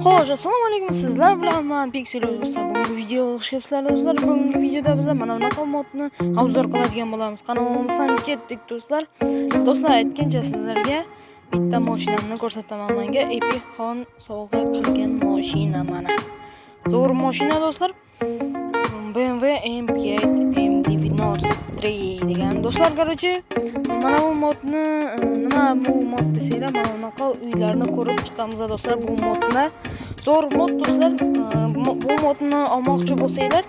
Xo'sh, assalomu alaykum, sizlar bilan men Pixel do'stlar. Bugungi videoga xush kelibsizlar do'stlar. Bugungi videoda bizlar mana bunaqa modni obzor qiladigan bo'lamiz. Qani bo'lmasam ketdik do'stlar. Do'stlar, aytgancha sizlarga bitta mashinamni ko'rsataman. Menga Epic Xon sovg'a qilgan mashina mana. Zo'r mashina do'stlar. BMW M5 M93 degan do'stlar. Короче, mana bu modni nima bu mod desanglar, mana bunaqa uylarni ko'rib chiqamiz do'stlar. Bu modni zo'r mod do'stlar. Bu modni olmoqchi bo'lsanglar,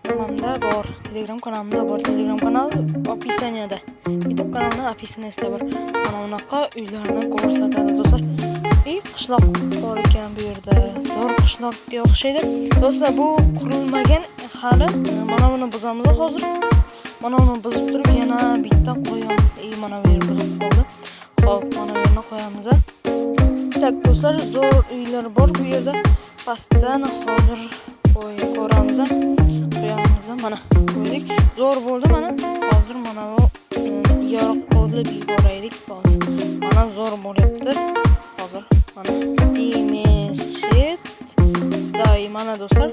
nimamda bor, Telegram kanalimda bor. Telegram kanal описание da, YouTube kanalini описание sida bor. Mana bunaqa uylarni ko'rsatadi do'stlar. И qishloq bor ekan bu yerda. Zo'r qishloqqa o'xshaydi. Do'stlar, bu qurilmagan hali. Mana buni buzamiz hozir. Mana buni buzib turib yana bitta qo'yamiz. И mana bu yer buzib qoldi. Xo'p, mana bu yerni qo'yamiz. Так, do'stlar, zo'r uylar bor bu yerda. Pastdan hozir ko'ramiz. Qo'yamiz. Mana qo'ydik. Zo'r bo'ldi mana. Hozir mana bu yorug' qilib yuboraylik hozir. Mana zo'r bo'lyapti. Hozir mana Dimeset day mana do'stlar.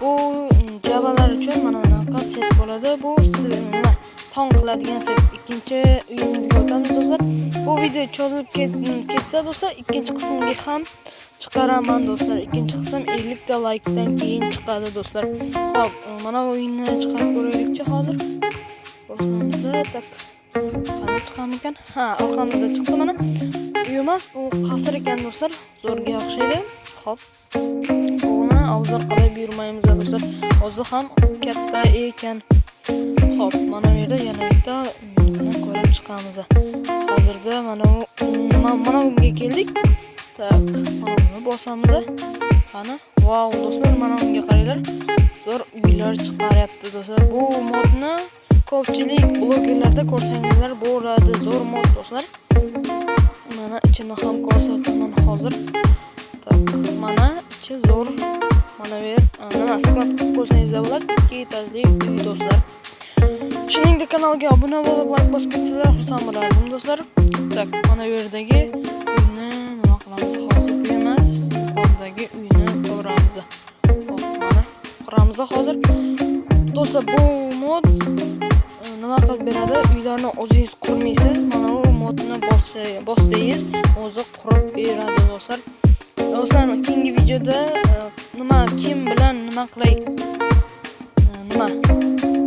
Bu javalar uchun mana bunaqa set bo'ladi. Bu nima? Tong qiladigan set. Ikkinchi uyimizga o'tamiz do'stlar. Bu video cho'zilib ketsa do'stlar, ikkinchi qismga ham chiqaraman do'stlar. Ikkinchi qism 50 ta laykdan keyin chiqadi do'stlar. Xo'p, mana bu uyni chiqarib ko'raylikchi hozir. Bosamiz. Так. Qani chiqamikan? Ha, orqamizda chiqdi mana. Uy emas, bu qasr ekan do'stlar. Zo'rga o'xshaydi. Xo'p. Buni obzor qilib yurmaymiz do'stlar. O'zi ham katta ekan. Xo'p, mana bu yerda yana bitta uyimizni ko'rib chiqamiz. Hozirda mana bu mana bunga keldik. Так, mana buni bosamiz. Qani? Vau, do'stlar, mana bunga qaranglar. Zo'r uylar chiqaryapti do'stlar. Bu modni ko'pchilik blogerlarda ko'rsangizlar bo'ladi. Zo'r mod do'stlar. Mana ichini ham ko'rsataman hozir. Так, mana ichi zo'r. Mana bu yer nima склад qilib qo'ysangizlar bo'ladi. 2 etajli uy do'stlar. Shuningdek, kanalga obuna bo'lib, like bosib ketsalar xursand bo'lardim do'stlar. Так, mana bu yerdagi uyni nima qilamiz hozir? Bu emas, yuqoridagi uyni ko'ramiz. Xo'p, mana quramiz hozir. Do'stlar, bu mod nima qilib beradi? Uylarni o'zingiz qurmaysiz. Mana bu modni bossangiz, o'zi qurib beradi do'stlar. Do'stlar, keyingi videoda nima kim bilan nima qilay? Nima?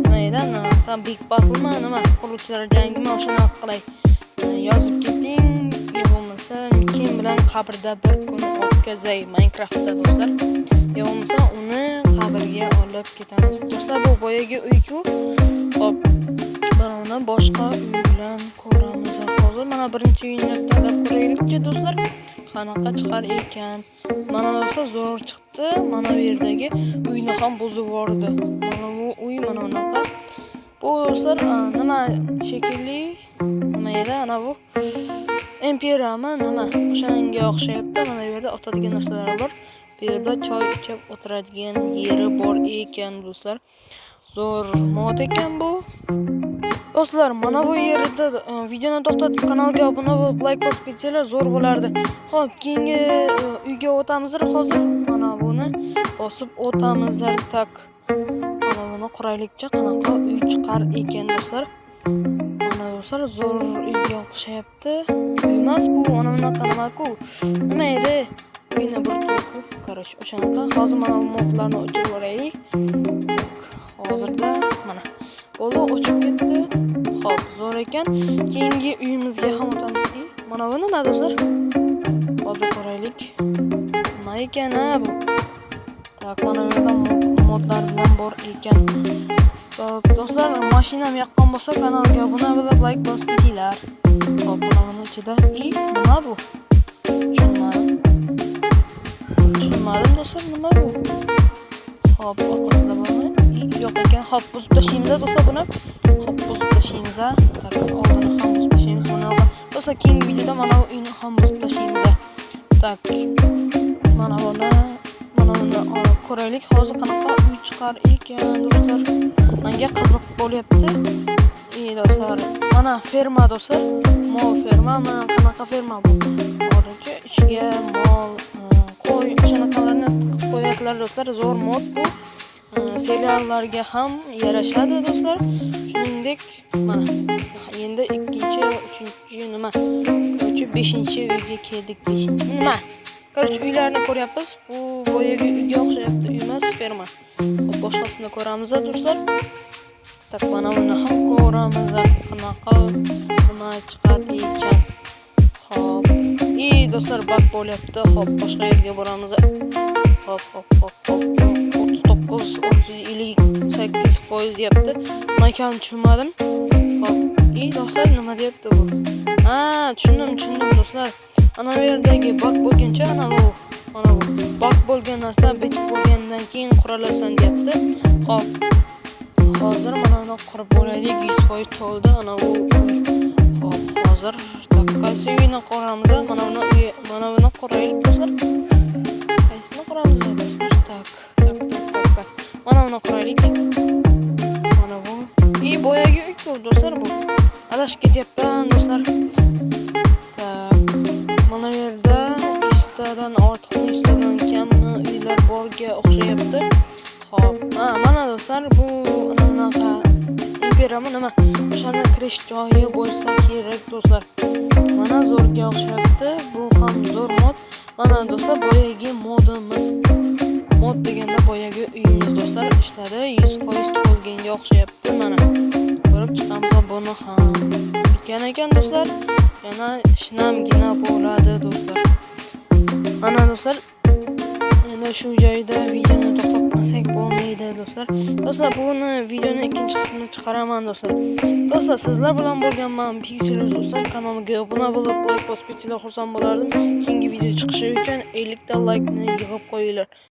Nima edi? Tam Big Battlemi, nima? Quruvchilar jangimi, o'shani qilay. Yozib keting, yo bo'lmasa kim bilan qabrda bir kun o'tkazay Minecraftda do'stlar. Yo bo'lmasa uni qabrga olib ketamiz. Do'stlar, bu boyagi uy-ku. Xo'p, mana uni boshqa uy bilan ko'ramiz hozir. Mana birinchi uyni tanlab ko'raylikchi do'stlar. Qanaqa chiqar ekan? Mana do'stlar, zo'r chiqdi. Mana bu yerdagi uyni ham buzib yubordi. Mana bu uy mana bunaqa. Bu do'stlar nima shekilli? Nima edi? Ana bu imperiyami nima? O'shanga o'xshayapti. Mana bu yerda otadigan narsalar bor. Bu yerda choy ichib o'tiradigan yeri bor ekan do'stlar. Zo'r mod ekan bu. Do'stlar, mana bu yerda videoni to'xtatib, kanalga obuna bo'lib, like bosib ketsanglar zo'r bo'lardi. Xo'p, keyingi uyga o'tamiz hozir. Mana buni bosib o'tamiz. Так. Mana buni quraylikcha, qanaqa uy chiqar ekan do'stlar. Mana do'stlar, zo'r uyga o'xshayapti. Uy emas bu, mana bunaqa nima-ku? Nima edi? Uyni bir turi-ku. Короче, o'shanaqa. Hozir mana bu modlarni o'chirib yuboraylik. Hozirda mana bo'ldi, o'chib ketdi. Xo'p, zo'r ekan. Keyingi uyimizga ham o'tamiz. Mana bu nima do'stlar? Hozir ko'raylik. Nima ekan ha bu? Так, mana bu yerda modlar bilan bor ekan. Xo'p, do'stlar, mashinam yoqqan bo'lsa, kanalga obuna bo'lib, like bosib ketinglar. Xo'p, mana buni ichida nima bu? Tushunmadim. Tushunmadim do'stlar, nima bu? Xo'p, orqasida bormi? Yo'q ekan. Xo'p, buzib tashlaymiz do'stlar buni. Xo'p, buzib tashlaymiz. Так, oldini ham buzib tashlaymiz. Mana do'stlar, keyingi videoda mana bu uyni ham buzib tashlaymiz. Так, mana buni ko'raylik. Hozir qanaqa uy chiqar ekan do'stlar. Menga qiziq bo'lyapti. Do'stlar, mana ferma do'stlar. Mol fermami? Qanaqa ferma bu? Hozircha ichiga mol, qo'y, o'shanaqa chiqasizlar do'stlar. Zo'r mod bu. Seriallarga ham yarashadi do'stlar. Shuningdek, mana endi ikkinchi, uchinchi nima? Короче, 5-uyga keldik. 5 nima? Короче, uylarni ko'ryapmiz. Bu boyagi uyga o'xshayapti. Uy emas, ferma. Xo'p, boshqasini ko'ramiz do'stlar. Так, mana buni ham ko'ramiz. Qanaqa nima chiqadi ekan. Xo'p. И do'stlar, bug bo'lyapti. Xo'p, boshqa yerga boramiz. Xo'p, xo'p, xo'p, xo'p. 39, 30, 58% deyapti. Nima ekanini tushunmadim. Xo'p, и do'stlar, nima deyapti bu? Ha, tushundim, tushundim do'stlar. Ana bu yerdagi bug bo'lgancha, ana bu bug bo'lgan narsa bitib bo'lgandan keyin quralasan deyapti. Xo'p. Hozir mana buni qurib bo'laylik. 100% to'ldi ana bu uy. Xo'p, hozir qaysi uyni quramiz? Mana buni uy, mana buni quraylik do'stlar. Qaysini quramiz do'stlar? Так, так, так, так, так. Mana buni quraylik. Mana bu. И boyagi uy-ku do'stlar bu. Adashib ketyapman do'stlar. Так. Mana bu yerda 100 tadan ortiqmi, 100 tadan kammi uylar borga o'xshayapti. Xo'p, ha, mana do'stlar, bu anaqa imperiyami nima? O'shani kirish joyi bo'lsa kerak do'stlar. Mana zo'rga o'xshayapti. Bu ham zo'r mod. Mana do'stlar, boyagi modimiz. Mod deganda boyagi uyimiz do'stlar ishladi. 100% to'lganga o'xshayapti. Mana ko'rib chiqamiz buni ham. Ulkan ekan do'stlar. Yana shinamgina bo'ladi do'stlar. Mana do'stlar, endi shu joyda videoni to'xtatmasak bo'lmaydi do'stlar. Do'stlar, buni videoni ikkinchi qismini chiqaraman do'stlar. Do'stlar, sizlar bilan bo'lganman Pixel do'stlar. Kanalga obuna bo'lib, like bosib ketsanglar xursand bo'lardim. Keyingi video chiqishi uchun 50 ta like ni yig'ib qo'yinglar.